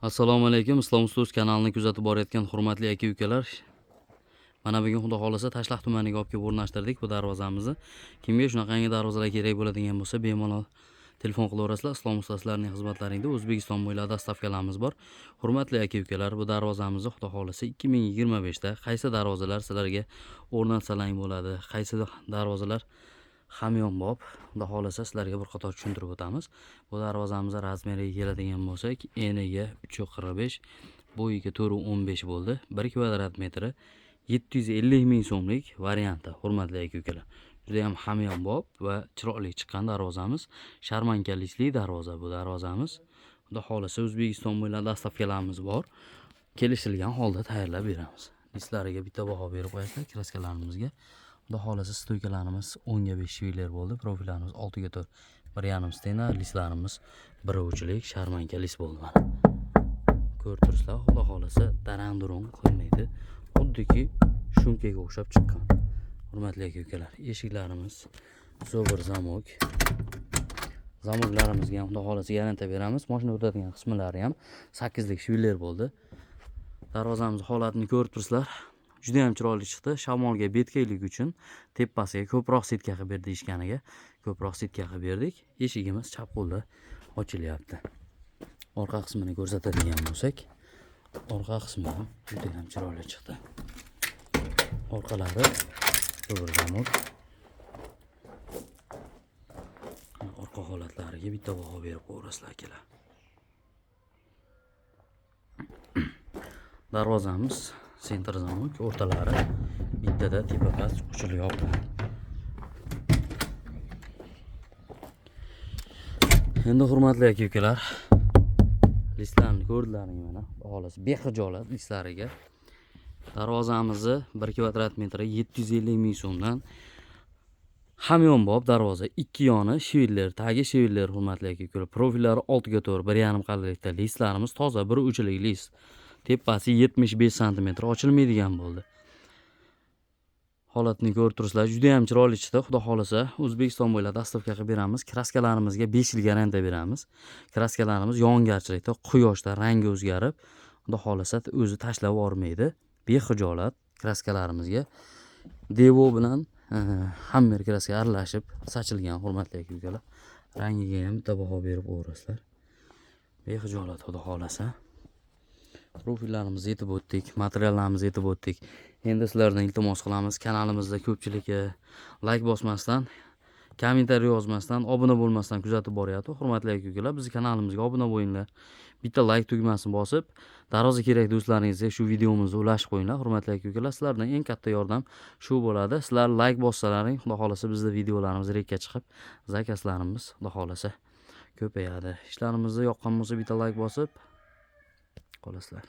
Assalomu alaykum, Islom Ustoz kanalini kuzatib borayotgan hurmatli aka-ukalar. Mana bugun Xudo xolasa Tashlaq tumaniga olib kelib o'rnashtirdik bu darvozamizni. Kimga shunaqangi darvozalar kerak bo'ladigan bo'lsa, bemalol telefon qilaverasizlar. Islom ustozlarining xizmatlaringda O'zbekiston bo'ylab dastavkalarimiz bor. Hurmatli aka-ukalar, bu darvozamizni Xudo xolasa 2025 da qaysi darvozalar sizlarga o'rnatsalang bo'ladi, qaysi darvozalar hamyonbop, Xudo xolasa sizlarga bir qator tushuntirib o'tamiz. Bu darvozamiz razmeriga keladigan bo'lsak, eniga 3.45, bo'yiga 4.15 bo'ldi. 1 kvadrat metri 750 ming so'mlik varianti, hurmatli aka-ukalar. Juda ham hamyonbop va chiroyli chiqqan darvozamiz. Sharmanka listli darvoza bu darvozamiz. Xudo xolasa O'zbekiston bo'ylab dastavkalarimiz bor. Kelishilgan holda tayyorlab beramiz. Listlariga bitta baho berib qo'yasizlar kraskalarimizga. Xudo xolasa stoykalarimiz 10 ga 5 shviler bo'ldi, profillarimiz 6 ga 4, 1,5 stena, listlarimiz 1 uchlik sharmanka list bo'ldi mana. Ko'rib turibsizlar, Xudo xolasa daran-durun qilmaydi. Xuddiki shumkaga o'xshab chiqqan. Hurmatli aka-ukalar, eshiklarimiz zo'r zamok. Zamoklarimizga ham Xudo xolasa garantiya beramiz. Mashina o'tadigan qismlari ham 8lik shviler bo'ldi. Darvozamiz holatini ko'rib turibsizlar. Juda ham chiroyli chiqdi. Shamolga betkaylik uchun tepasiga ko'proq setka qilib ber deyishganiga ko'proq setka qilib berdik. Eshigimiz chap qo'lda ochilyapti. Orqa qismini ko'rsatadigan bo'lsak, orqa qismi ham juda ham chiroyli chiqdi. Orqalari zo'r zamok. Orqa holatlariga bitta baho berib qo'yasizlar akalar. Darvozamiz sentr zamok, o'rtalari bittada tepa past ochilib yopiladi. Endi hurmatli aka-ukalar, listlarni ko'rdilaring mana, xolos bexijolat listlariga. Darvozamizni 1 kvadrat metri 750 ming so'mdan hamyonbop darvoza, ikki yoni shviler, tagi shviler, hurmatli aka-ukalar. Profillari 6 ga 4, 1,5 qalinlikda listlarimiz toza 1 uchlik list. Tepasi 75 santimetr ochilmaydigan bo'ldi. Holatini ko'rib turibsizlar, juda ham chiroyli chiqdi. Xudo xolasa O'zbekiston bo'ylab dastavka qilib beramiz. Kraskalarimizga 5 yil garantiya beramiz. Kraskalarimiz yog'ingarchilikda, quyoshda rangi o'zgarib, Xudo xolasa o'zi tashlab yubormaydi. Bexijolat kraskalarimizga Devo bilan Hammer kraska aralashib sachilgan, hurmatli aka-ukalar. Rangiga ham bitta baho berib qo'yasizlar. Bexijolat Xudo xolasa. Profillarimizni yetib o'tdik, materiallarimizni yetib o'tdik. Endi sizlardan iltimos qilamiz, kanalimizda ko'pchilik layk bosmasdan, kommentariy yozmasdan, obuna bo'lmasdan kuzatib boryapti. Hurmatli aka-ukalar, bizning kanalimizga obuna bo'linglar. Bitta layk tugmasini bosib, darvoza kerak do'stlaringizga shu videomizni ulashib qo'yinglar. Hurmatli aka-ukalar, sizlardan eng katta yordam shu bo'ladi. Sizlar layk bossalaring, Xudo xolasa bizning videolarimiz rekka chiqib, zakazlarimiz Xudo xolasa ko'payadi. Ishlarimizni yoqqan bo'lsa bitta layk bosib qolasizlar.